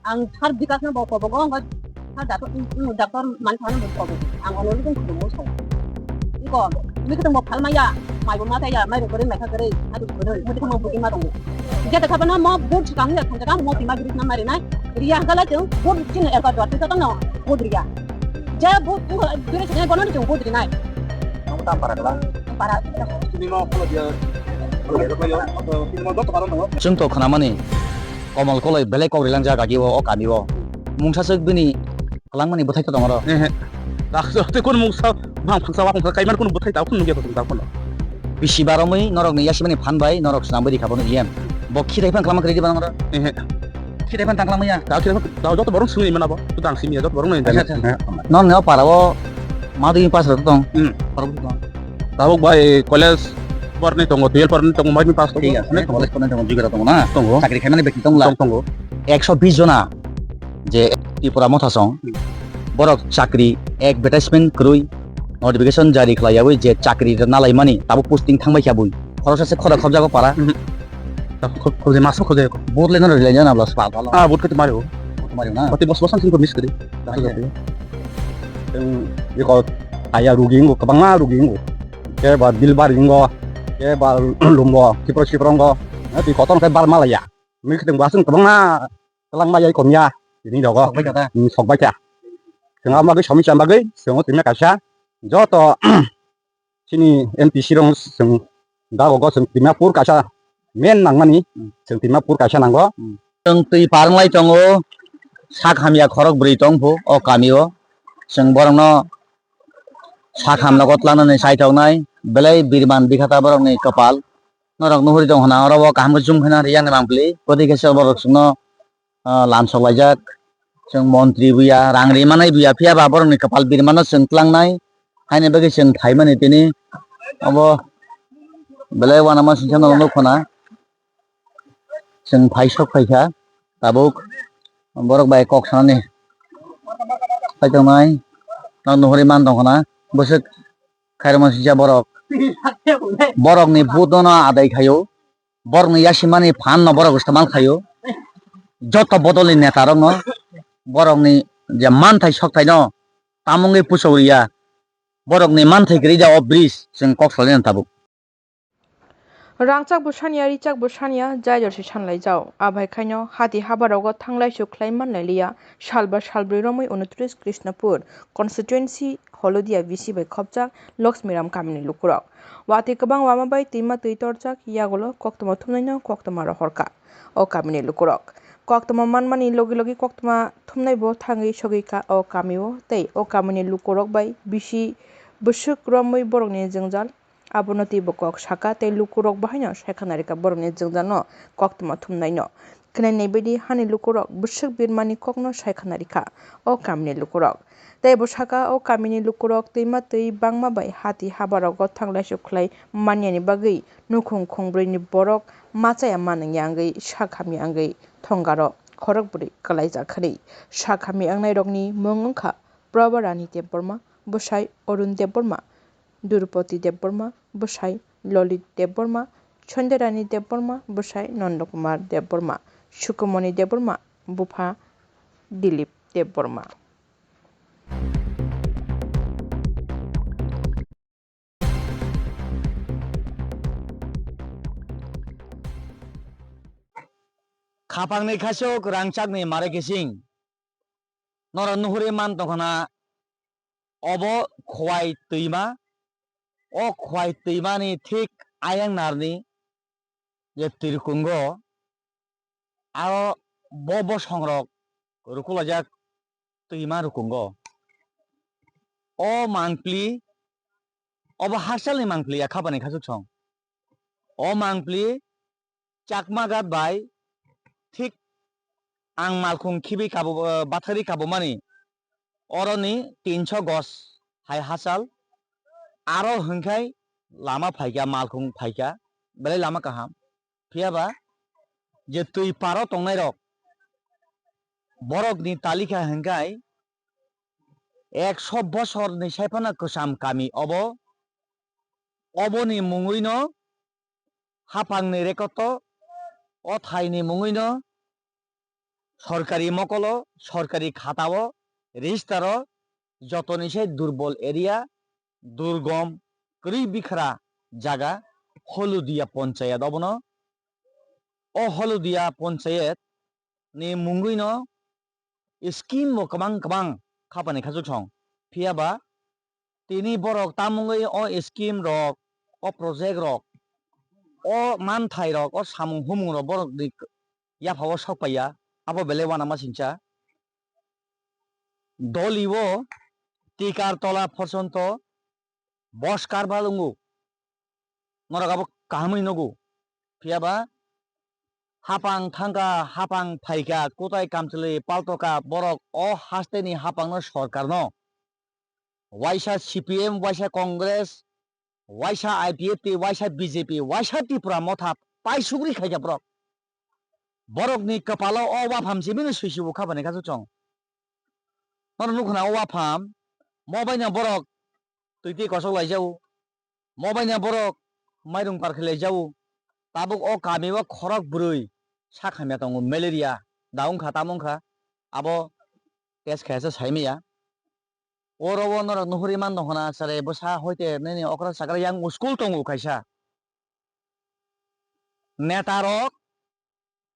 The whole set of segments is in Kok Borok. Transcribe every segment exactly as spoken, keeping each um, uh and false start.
Ang sir Bikash no bo kobo go, ang sir doctor, mm, doctor man thang no kobo. Ang ono ni kung kumo so. Iko, mi kung bo phalma ya, mai bo ma ya, mai bo kore mai kha kore, adu kore, mo de mo budi ma tongo. Je ta khabana mo bud chikang ya, khanja mo tima biris na mari nai. Riya hangkala jeng bud chin er ka dot ta no bud riya. Je bud ko biris ne bono jeng bud ri nai. Nang ta para kala. Para. Ni mo ko dia. Chwng to khnamani Komol Koloi belai kok rilangjak agi o, o kami o. Mungsa swk bini kwlangmani bwthai khe tongo ro. Ehe. Dak jote kun mungsa bang phangsa wa phangsa kaiman kun bwthai ta kun nugya kun ta kun. Bisi baromwi norokni yasimani phan bai norok swnam bai rikha bono iyem. Bo khitai phan kwlangma kwrwi di bang ro. Ehe. Khitai phan tang kwlangma ya. Da khitai phan da joto borok swngwi mana bo. Dang simi joto borok nai. Acha, acha. Ehe. Non ne o para o madui pass rok tong. Hmm. Para tong. Tabuk bai college porni tongo, twelve porni tongo, madui pass tongo. Thik ase, onek tongo. College porni tongo, jigara tongo na? Tongo. Chakri khaimani bekti tong la? Tong tongo. Ekso bis jona je Tripura Mothasong, hmm, borok chakri advertisement kwrwi notification jari khlaiyawi je chakri nalaimani tabuk posting thangbai kha bui. Khoroksa se khorok khobjago para. Hmm. Khobjai maso khobjai ko. Vote le no rilai na bla spa bla. Ah, vote khe mari o. Vote mari na. Bati bos bos ang singko miss kri. Aye. Teng iko aya rugi ingo, kwbangma rugi ingo. Ke ba bilbar ingo, ke ba lumbo, kipro kipro ingo. Twi kotor khe bar malaya. Mui khe teng basung kwbangma kwlangma yai komya tini dogo. Sokbai kha ta? Hmm, sokbai kha. Chwng abo bagwi somisa bagwi chwng o tini kaisa joto chini M P C rok chwng dago go chwng Dimapur kaisa main nangmani, chwng Dimapur kaisa nango. Chwng twi parwnglai tongo, sak hamya khorok bwrwi tong phu o kami o. Chwng borokno sak hamno twlangnani chaithoknai, belai birman bikha ta borokni kwpal. Norok nuhuri tong khna oro o kaham khe chum khe na riyani mangpili. Kwtwi khe se borok chwngno ah, lamsok laijak, chwng montri buya, rang rimanai buya, phiya ba borokni kwpal birmano chwng tlangnai, haini bagwi chwng phaimani tini obo belai uanama singsa norok nukho na, chwng phai sok phaikha tabuk borok bai kok sanani phai tongnai, nok nuhuri man tongkha na bwswk khairokma singsa borok, borokni vote no adai khaio. Borokni yasimani phan no borok istemal khaio. Joto bodolni neta rokno borokni je manthai sokthai no tamungwi puchok riya. Borokni manthai kwrwi da o bridge chwng kok salai nang tabuk. Rangchak bwsanya, richak bwsanya, jai jorsi sanlaijao. Abai khaino hati habarogo thanglai sukhlai manlailiya. Salba salbrwi romwi unotris Krishnapur constituency Holodia V C bai khopjak Loksmiram kamini lukurok. Watwi kwbang wama bai twima twi torjak, yagulo koktwma thumnaino koktwma rohorkha o kamini lukurok. Koktwma manmani logi logi koktwma thumnaibo thangwi sogwikha o kamio tei o kamini lukurok bai bisi bwswk romwi borokni jwngjal. Abono teibo kok sakha tei lukurok bahaino saikha narikha borokni jwngjalno koktwma thumnaino. Khwnai naibaidi hani lukurok bwswk birmani kokno saikha narikha o kamini lukurok. Teibo sakha o kamini lukurok twima twi bangma bai hati habarogo thanglai sukhlai manyani bagwi nukhung khungbrwini borok machaya manwngya wngwi sak hamya wngwi thongaro khorok bwrwi kwlaijak hwnwi. Sak hamya wngnairokni mung wngkha Prabha Rani Debbarma, bwsai Arun Debbarma, Durupati Debbarma, bwsai Lolit Debbarma, Sanjay Rani Debbarma, bwsai Nandakumar Debbarma, Sukumoni Debbarma, bupha Dilip Debbarma. Khapangni khasuk rangchakni mare kising. Norok nuhuri man tongkhana obo Khowai twima. O Khowai twimani thik ayang narni je twi rukungo, aro bo bosongrok rukulaijak twima rukungo. O mangpli, obo hakchalni mangpli ya khapani khasuk song. O mangpli Chakmagat bai thik ang malkhung khibi kabo, bathari kabomani oroni tinso gos hai hachal, aro hwnkhai lama phaikha, malkhung phaikha, belai lama kaham. Phiyaba je twi paro tongnairok, borokni talikha hwnkhai ekso bosorni saiphano kwcham kami obo, oboni mungwino haphangni rekoto, o thaini mungwino Sorkari mokolo, sorkari khatao, register-o jotoni se durbol area, durgom, kwrwi bikhra jaga Holudia Ponchayat obono. O Holudia Ponchayat ni mungwi no scheme bo kwbang kwbang khapani khachuk song. Phiya ba tini borok tamungwi o scheme rok, o project rok, o manthai rok, o samung humung rok borok ni yaphao sok paiya, abo belai uanama singcha. Doli o tikar tola porsonto boskar balungo. Norok abo kahamwi nugo. Phiya ba hapang thangkha, hapang phaikha, kwtai kamchwlwi paltokha, borok o hasteni hapangno sorkarno waisa C P M, waisa Congress, waisa I P F T, waisa B J P, waisa Tipra Motha paisugri khaikha borok. Borokni kwpalo o wapham sibini swisibo khabani kha chwng. Norok nukhuna o wapham, mo baino borok twi twi kosok laijao, mo baino borok mairung par khe laijao. Tabuk o kami o khorok bwrwi sak hamya tongo, malaria da wngkha, tamo wngkha, abo test khaisa saimaya. Oro o norok nuhuri man tongkha na, chwrai bwsa hoite nini okra chakra yang school tongo kaisa. Neta rok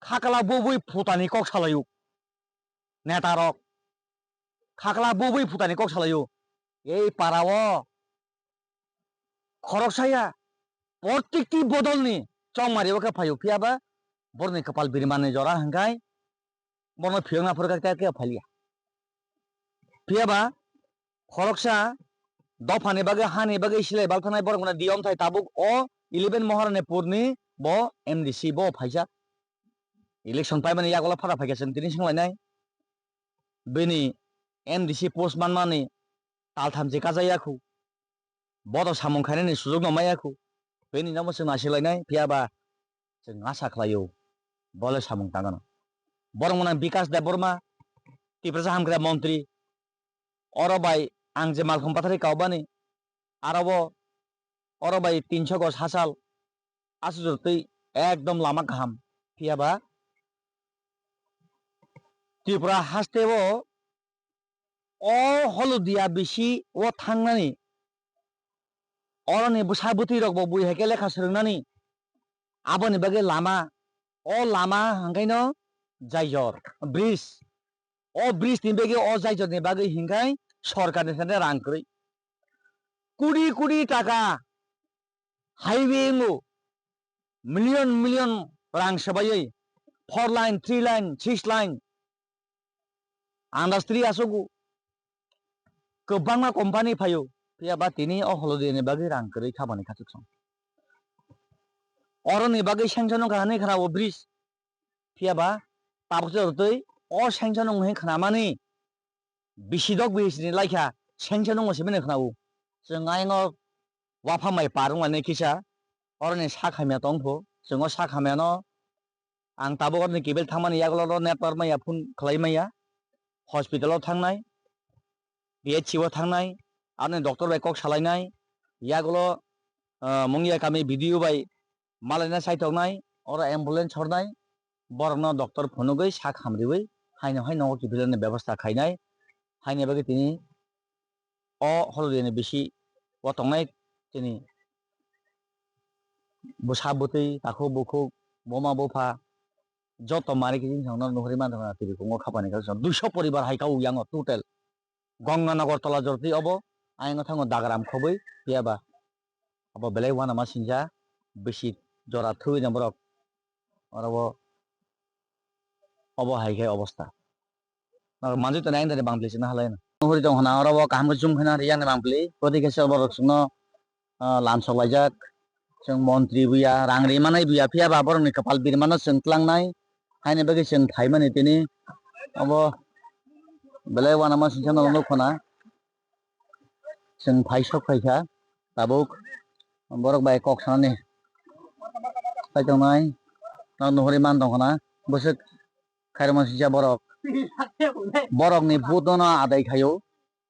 khakla bubui phutani kok salaio. Neta rok khakla bubui phutani kok salaio. Ei para o khoroksa ya protekti bodolni chongmari o khe phaio, phiya ba borokni kwpal birmani jora hwnkhai bono phiyokna phuru khe khe phalia. Phiya ba khoroksa dophani bagwi, hani bagwi silai balthanai borok mane diyom thai tabuk o eleven Maharani purni bo M D C bo phaisa. Election paimani yagulo phara phaikha chwng tini swnglainai. Bini M D C post manmani tal thamchi kachai ya khu. Bodo samung khainani sujukno maya khu. Bini nomo chwng nasilainai, phiya ba chwng asa khlaio, bole samung tangano. Borok mwnang Bikas Debbarma, Tiprasa hamkrai montri, oro bai ang je malkhung pathari kaubani, aro bo oro bai tinso gos hachal, aswk jotoi ekdom lama kaham. Phiya ba Tripura haste o, o Holudia bisi o thangnani, oroni bwsa bwtwi rok bo bui hai khe lekha swrwngnani, aboni bagwi lama, o lama hwnkhai no jaijor bridge, o bridge ni bagwi, o jaijor ni bagwi hwnkhai sorkar ni thani rang kwrwi kudi kudi taka highway wngo, million million rang swbaiwi four line, three line, six line, industry achugo kwbangma company phaio, phiya ba tini o Holudia ni bagwi rang kwrwi khabani kha chwng. Oroni bagwi sanction wngkha hwnwi khna o bridge, phiya ba tabuk se rwtwi o sanction wng hwnwi khnamani bisi dok bisi ni laikha sanction wngma simi khna o. Chwng ayang o waphang bai par wngmani kisa oroni sak hamya tong pho, chwng o sak hamya no ang tabuk oroni kibil thangmani yagulo ro network maya, phone khlai maya, hospital o thangnai, P H C o thangnai, aroni doctor bai kok salainai, yagulo, ah, Mungia kami B D O bai malaina saitoknai, oro ambulance hornai, borokno doctor phunugwi sak hamriwi haino hai nogo kiphilani bebosta khainai, haini bagwi tini o Holudia ni bisi o tongnai tini bwsa bwtwi, takhuk bukhuk, buma bupha, joto mari kiting thangno nuhuri manthokna twi kongo khapani kha duiso poribar hai kha o yango total. Ganga Nagar tola jorti obo, ayang thango dagram khobwi, phiya ba abo belai uanama singcha, bisi jora thwi na borok, oro bo obo hai khe obostha. Nang manjui tongo ayang dani bangpli sina halai no. Huri tong hana oro bo kaham khe jum khena riyang ni bangpli. Bodi khe se borok chwngno, ah, lam sok laijak. Chwng montri buya, rang ri manai buya, phiya ba borok ni kwpal birmano chwng tlangnai. Haini bagwi chwng phaimani tini obo belai uanama singcha no nuk khna. Chwng phai sok phaikha tabuk borok bai kok sanani phai tongnai. Nang nuhuri man tong khna bwswk khairokma singcha borok. Borokni vote no adai khaio,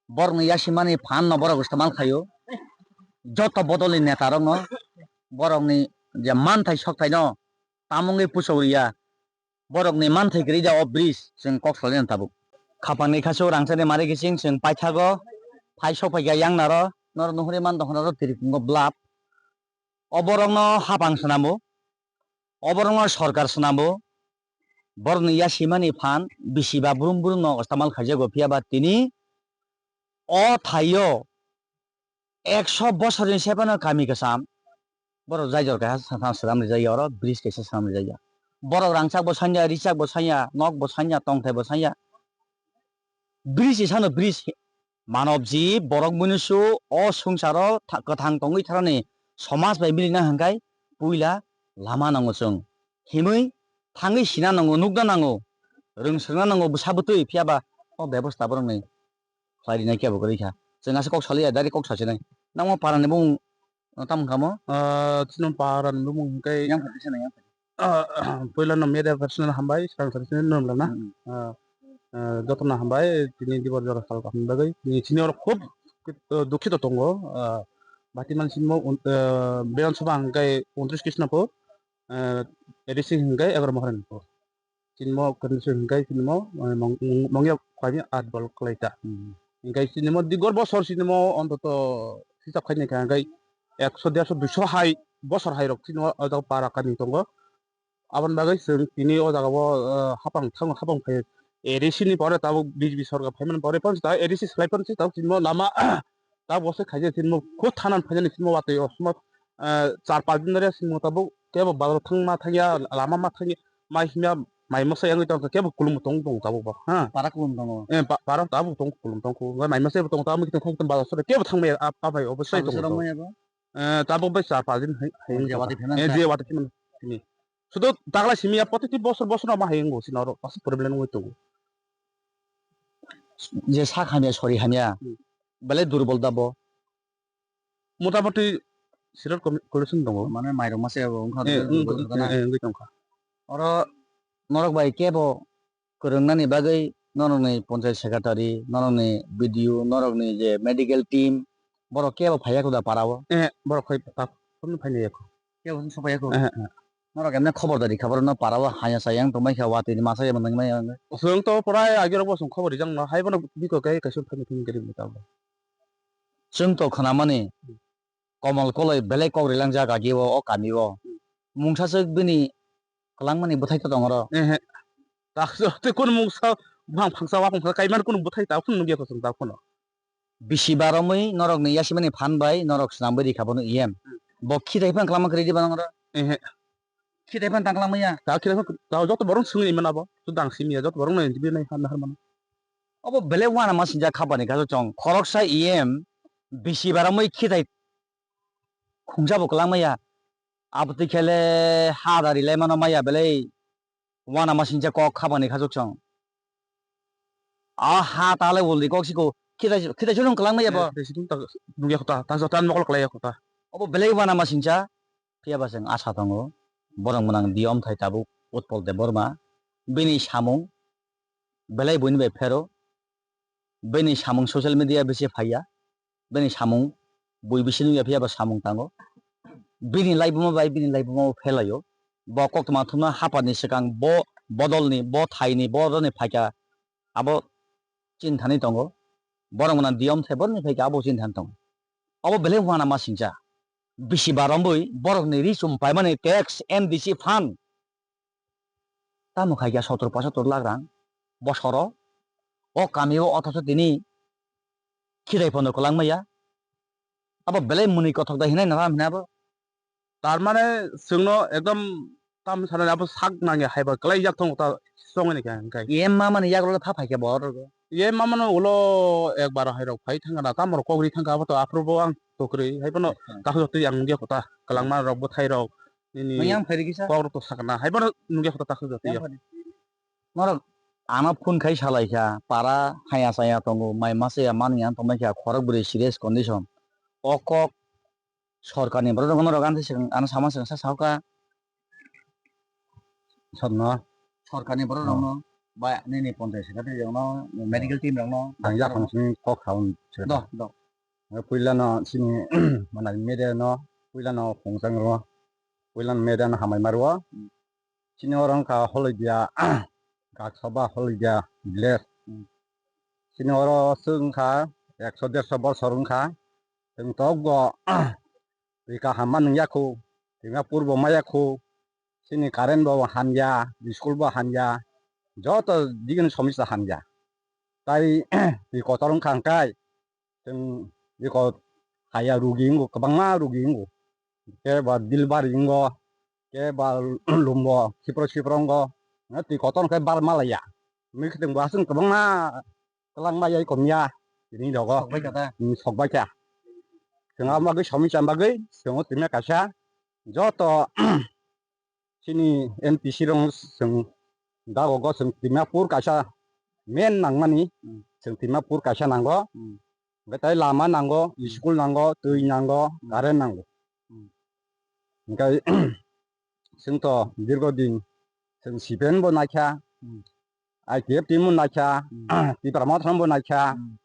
borokni yasimani phan no borok istemal khaio. Joto bodolni neta rokno borokni je manthai sokthai no tamungwi puchok riya. Borokni manthai kwrwi da o bridge, chwng kok salai tabuk. Khapangni khasu rangchakni mari kiching chwng paithago, phai sok phaikha yangnaro, norok nuhuri man tongkha norok tirikungo blap. O borokno hapang swnamo, o borokno sorkar swnamo, borokni yasimani phan bisiba brum brumno ostamal khaijago, phiyaba tini o thaio ekso bosorni se phano kami kwcham, borok jai jor kaisa swnam rijak ya, oro bridge kaisa swnam rijak ya. Borok rangchak bo sanya, richak bo sanya, nok bo sanya, tongthai bo sanya. Bridge isano bridge. Manob jib, borok munusu o swngcharo tha-, kwthang tongwi tharani somaj bai milina hwnkhe puila lama nango chwng. Himwi thangwi sina nango, nukna nango, rwng swrwngna nango bwsa bwtwi, phiyaba o bebosta borokni khlai rinai kebo kwrwi kha. Chwng aswk kok saliya, direct kok sasinai. Nangma parani bumung, uh, tamo wngkha mo? Ah, chini parani bumung hwnkhe yang phai kisa nang yang phai. Ah, puila no media personal hambai, swkang sari sini nom lana. Hmm. Ah, ah, joto no hambai, tini dibor jora sal kaham bagwi. Tini chini oro khub, uh, dukhito tongo. Ah, bati man sinmo, un-, uh, Biran Sabha hwnkhe untris Krishnapur, uh, A D C hwnkhe Egaromoharanpur. Sinmo condition hwnkhe sinmo, eh, mong-, mong-, mongya kami at bol kwlai ta. Hmm. Hwnkhe sinmo digor bosor sinmo ontoto hisab khainai kha hwnkhe ekso, derso, duiso hai bosor hai rok sinmo o jaga para kami tongo. Aboni bagwi chwng tini o jaga o, eh, hapang thango, hapang phai A D C ni pore tabuk B J P sorkar phaimani pore phano ta A D C swlai phano se tabuk sinmo lama Tabuk se khaija sinmo kho thanan phainani sinmo watwi o sma, ah, char panch din dore sinmo tabuk kebo bazar thang ma thangya, lama ma thangya, mai himya, mai masa yangwi tongkha kebo kulum tong tong tabuk ba, ha. Para kulum tongo. Eh, pa-, para tabuk tong kulum tong kho, mai masa bo tong tabuk thang bazar sore kebo thang maya, a, a bai obo sai tong. Sabo soro maya bo? Eh, tabuk bai char panch din hai, hai je wati phaimani eh, ta. Je wati phaimani tini. Sudo dagla simi ya protiti bosor bosor no ma hai ngo sinoro pas problem ngoi tongo. Je sak hamya sori hamya. Hmm. Belai durbol da bo. Motamoti sirot komi-, kolison tongo. Mane mairok masa abo wngkha. Eh, wng-, wngkha na? Eh, wngwi tongkha. Oro norok bai kebo kwrwngnani bagwi norokni panchayat secretary, norokni B D O, norokni je medical team, borok kebo phaiya kho da para o? Eh, borok phai ta phone phainai yakho. Kebo phone sophaiya kho? Eh, eh. Norok emne khobor dari kha borokno para o haya chaya wng tongmai kha watwi ni masa ya nangmai ang. Chwng to pura agi rok bo chwng khobor rijak no hai bono bikok kai kaisa phaini phini gari ni tabok. Chwng to khwnamani Komol koloi belai kok rilang jak agi o, o kami o. Mungsa swk bini kwlangmani bwthai to tong oro. Ehe. Tak so te kun mungsa bang phangsa wa phangsa kaiman kun bwthai ta phun nugya ko chwng ta phun. Bisi baromwi norokni yasimani phan bai norok swnamwi rikha bono E M. Hmm. Bo khitai phano kwlangma kwrwi di bono oro. Ehe. Khitai phano tang kwlangma ya. Ta khitai phano ta joto borok swngwi mano bo. To dang simi ya joto borok no interview nai han har mano. Obo belai wana ma sinjak khapani kaso chong. Khoroksa E M bisi baromwi khitai khungsa bo kwlangma ya. Abotwi khele ha da rilai mano maya belai wana ma sinjak kok khapani kaso chong. A ha ta le wldi kok siko khitai khitai chulung kwlangma ya bo. Khitai chulung ta nugya kho ta ta joto an mokol kwlai ya kho ta. Obo belai wana ma sincha. Phiya ba chwng asa tongo, borok mwnang D M thai tabuk Utpal Debbarma, bini samung belai buini bai phero, bini samung social media bisi phaiya, bini samung bui bisi nungya, phiya ba samung tango. Bini laibuma bai bini laibuma bo phelaio. Bo koktwma thumna hapani swkang bo bodolni, bo thaini, bo roni phaikha abo chinthani tongo. Borok mwnang D M thai borokni phaikha abo chinthani tongo. Abo belai wana ma singcha. Bisi baromwi borokni ri chum paimani tax, M D C fund. Tamo khaikha sottor pochattor lakh rang bosoro. O kami o othocho tini khitai pono kwlangma ya. Abo belai mwnwi kothok da hinai naram hinai abo. Tar mane chwngno ekdom tam sanani abo sak nangya haiba kwlai jak tongo ta songwi ni khe hwnkhai. Ye mama ni yagrolo pha phaikhe bo oro. Ye mama no ulo ekbar hai rok phai thangkha na, tamo rok kok ri thangkha abo to aphuru bo ang to kwrwi hai bono. Acha. Takhuk jotwi ang nugya kho ta kwlangma rok bwthai rok nini. Yang phai ri kisa? Kok rok to sakna hai bono nugya kho ta takhuk jotwi. Yang phai ri. Norok ano phone khai salai kha, para haya chaya tongo, mai masa ya mani ang tongmai kha, khorok bwrwi serious condition. O kok Sorkarni borok rok norok ani swkang, ano sama swkang sa sao kha. Sorno. Sorkarni borok rokno, ba nini panchayat secretary rokno, medical team rokno, ang doctor yakung rokno. Simi kok saun. Do, do. Puila no sini mana media no, puila no khungsa rwo, puila no media no hamai ma rwo. Hmm. Chini oro wngkha Holodia, Kaksoba Holodia village. Hmm. Chini oro aswk wngkha ekso derso bosor wngkha. Chwng tok bo twi kaham ma nung yakhu, twi ma purbo ma yakhu. Chini current bo hamya, school bo hamya, joto digini somosya hamya. Tai twi kotor wngkha hwnkhe, chwng eko haya rugi wngo, kwbangma rugi wngo. Khe ba dilbari wngo, khe ba lumbo sipro sipro wngo. Twi kotor hwnkhe bar malaya. Mikhe chwng bo aswk kwbangma kwlangma yai komya tini rogo. Sokbai kha ta? Hmm, sokbai kha. Chwng abo bagwi somoi cham bagwi chwng o twima kaisa joto chini M P C rok chwng dago go chwng Dimapur kaisa main nangmani, hmm, chwng Dimapur kaisa nango. Hmm. Hwnkhe tai lama nango, hmm, school nango, twi nango, hmm, current nango. Hmm. Hwnkhe chwng to dirgo din chwng C P M bo naikha, hmm, I P F team bo naikha, hmm, Tipra Motha bo naikha. Hmm.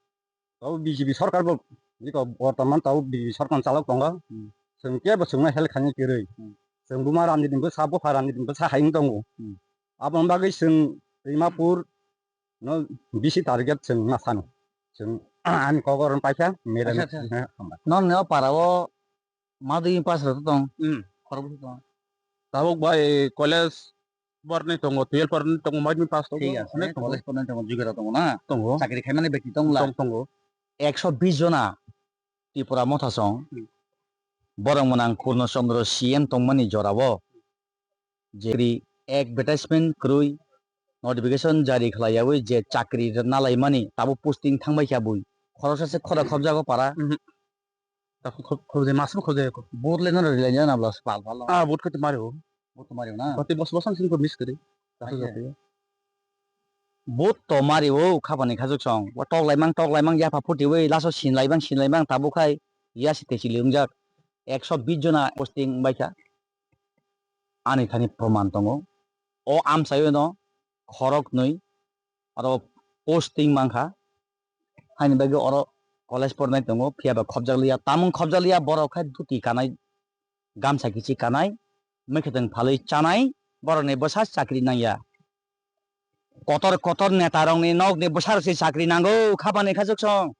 Tabuk B J P sorkar bo, iko bortoman tabuk B J P sorkar chalok tongo. Hmm. Chwng kebo chwngno help khaina kwrwi. Hmm. Chwng buma Ranjit ni bwsa, bupha Ranjit ni bwsa hai wng tongo. Hmm. Aboni bagwi chwng Dimapur no bisi target chwng ma sano. Chwng ani kok oro paikha, mere. Acha, acha. Hamba. Non ne o para o madhyamik pass rok tong. Hmm. Khorokbwswk tong. Tabuk bai college pornai tongo, twelve pornai tongo, madhyamik pass tongo, thik ase, onek tongo. College pornai tongo, jugera tongo na? Tongo. Chakri khaimani bekti tongla? Tong, tongo. Ekso bis jona Tripura Motha song, hmm, borok mwnang Purno Chandra C M tongmani jorao je advertisement kwrwi notification jari khlaiyawi je chakri nalaimani tabuk posting thangbai kha bui. Khoroksa se khorok khobjago para. Mhm. Tabuk khob-, khobjai, masbo khobjai ko. Vote le nang rwlai nang na bwla pal pal. Ah, vote khe to mari o. Vote to mari o na? Bati bos bosang sing ko miss kari. Aye. Vote to mari o, khapani khajuk song. Wa tok laimang, tok laimang, yapha phuti wi, laso sin laimang, sin laimang, tabuk khai ya si te chili wngjak. Ekso bis jona posting bai kha. Ani thani proman tongo. O amsai no khorok nwi aro posting mankha. Haini bagwi oro college pornai tongo, phiya ba khobjak liya. Tamung khobjak liya, borok khai dhuti kanai, gamsa kichi kanai, mwkhwtwng phalwi chanai, borokni bwsa chakri nangya. Kotor kotor neta rokni nokni bwsarok se chakri nango, khapani khajuk song.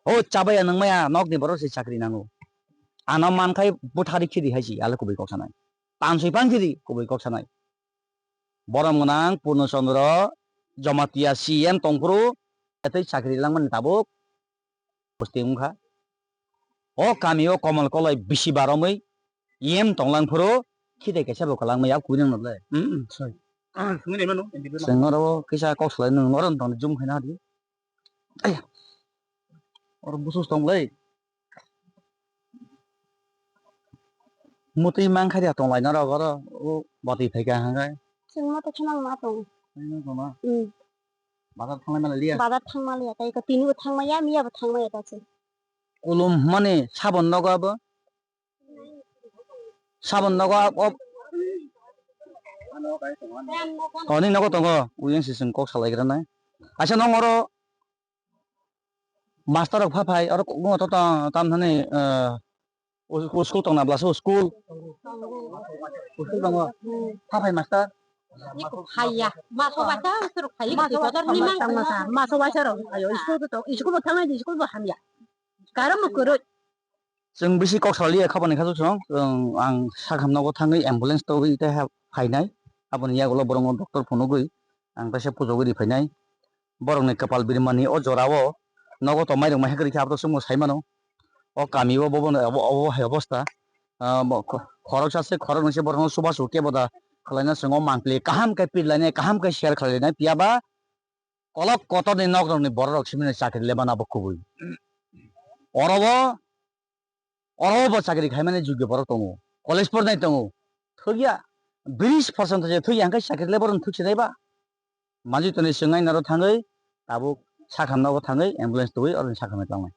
O chabaya nangmaya nokni borok se chakri nango. Ano mankhai bwthari khiri hai si, ale kubui kok sanai. Tansoi pang khiri, kubui kok sanai. Borom gwnang Purno Chandra Jamatia C M tongphuru, tei chakri langmani tabuk posting wngkha. O kami o Komol Koloi bisi baromwi E M tonglang phuru khitai kaisa bo kwlangmaya kubui nang nole. Hmm, hmm, sorry. Ah, sungwi naimano, N D P no. Chwng oro kisa kok salai nung oro tong jum khaina hadi. Aya. Oro busus tong lai. Mutwi mang kha dia tong lai norok oro. O bati phai kha hang kai. Chwng moto kheno ma tong. Ai nang tong na. Hmm. Bazar thang lai ma liya. Bazar thang ma liya, tai ko tini bo thang ma ya, miya bo thang ma ya ta se. Kulum mani sabon nogo abo. Sabon nogo o, o ni nogo tongo, uyang si chwng kok salai gra nai. Aisa nong oro master rok pha phai, oro kok no to tam, tam thani, eh, o, o school tong na bla so school. School tongo. Pha phai master. Haiya, maso bata, usur khai, maso bata, ni mang tang masa, maso bata rok. Ayo, school to, school bo thang di, school bo hamya. Karam mo koro. Chwng bisi kok saliya khapani khasu chwng, chwng ang sakham nogo thangwi ambulance togwi tei ha phainai. Aboni yagulo borokno doctor phunugwi ang kaisa pujogwi ri phainai. Borokni kwpal birmani o jorao nogo to mairok mai hakhe rikha, abo to chwngno sai mano. O kami o bobo no obo, obo hai obosta. Ah, bo kho-, khoroksa se khoroknwi se borokno chubachu kebo da khwlaina chwng o mangpili kaham khe pirlainai, kaham khe share khwlainai, phiya ba kolok kotorni nokrokni bororok simi chakri lebana bo kubui. Oro bo, oro bo chakri khaimani jogyo borok tongo, college pornai tongo, thwkya bish percent je thwkya hwnkhe chakri le borokno thwksinai ba. Manjui toni chwng ai naro thangwi tabuk sakham nogo thangwi ambulance tubui oro sakham tlangnai.